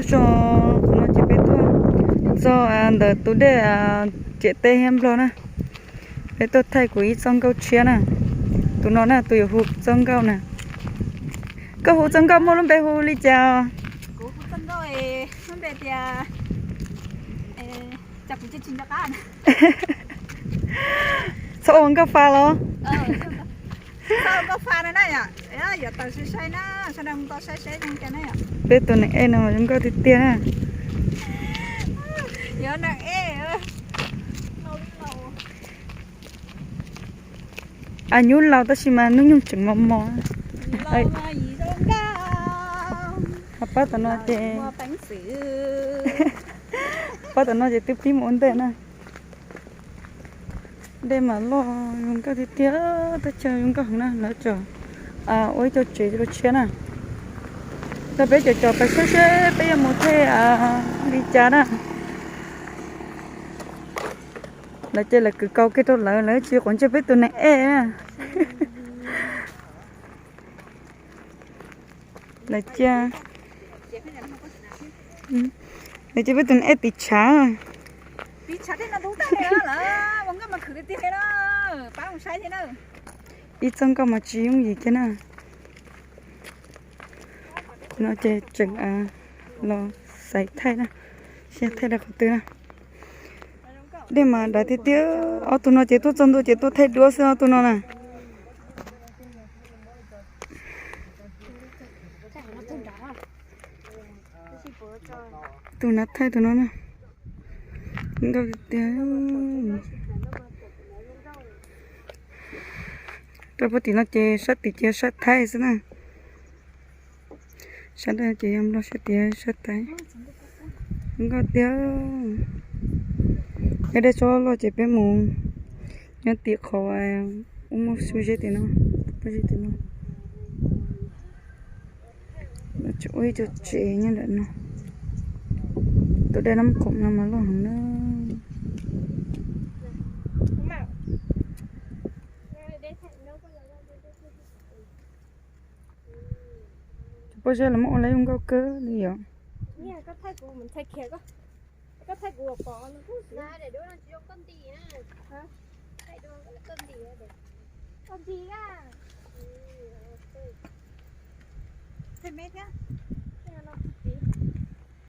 Tso, qhov no ces peb tuaj txog ntawm tus dej ciam teb thiab Nplog na. Peb tuaj thaij kuv ib txoj nkauj tshiab na. Tus no na, tus yuav hu txoj nkauj na. Koj hu txoj nkauj muaj lub npe hu li cas? Kuv hu txoj nkauj lub npe tias, txhob ua nkauj fa los? Txhob ua nkauj fa no na yom. Yuav tawm sai sai na, sawv daws mus tau saib seb zoo cas na yom. Peb tus neeg ej no zoo nkauj tiag tiag na. Yuav neeg ej. A, nyuj laus tab sis mas hnub nyoog tseem mos mos. Pab tom no ces, pab tom no ces twb pib mus ua ntej na. Dej mas loj zoo nkauj tiag tiag, teb chaws zoo nkauj heev na, lawv tseem ua ib co tsev rau tshiab na. Tab peb caum caum pais saib seb peb yuav mus thaij li cas na. Lawv ces lawv kwv kaus kiag rau lawv, lawv tsis quav ntsej peb tus neeg ej na. Lawv cia, lawv cia peb tus neeg ej tiv tshav. Ib txoj nkauj mas tsis yooj yim kiag na. No ces tseem los xaiv thaij na, seb thaij rau qhov twg na. Dej mas dav tiag tiag, ob tug no ces tuaj txog ntua ces tuaj thaij duab xwb ob tug no na. Tus nav thaij tus no na, nkauj tiag tiag. Rau puag tim no ces sab tim ces sab Thaib xwb na. Sab dawg ces yog Nplog, sab tim sab Thaib. Nkauj tiag. Yog dej tsob loj ces peb mus nyob tim qhov uas muaj xub zeb tim no, pob zeb tim no. Lawv tseem ua ib co tsev nyob ntawm no. Tus dej Nab Khoom no mas loj heev na. Cov pob zeb los muab ua lawv zoo nkauj kawg li yom.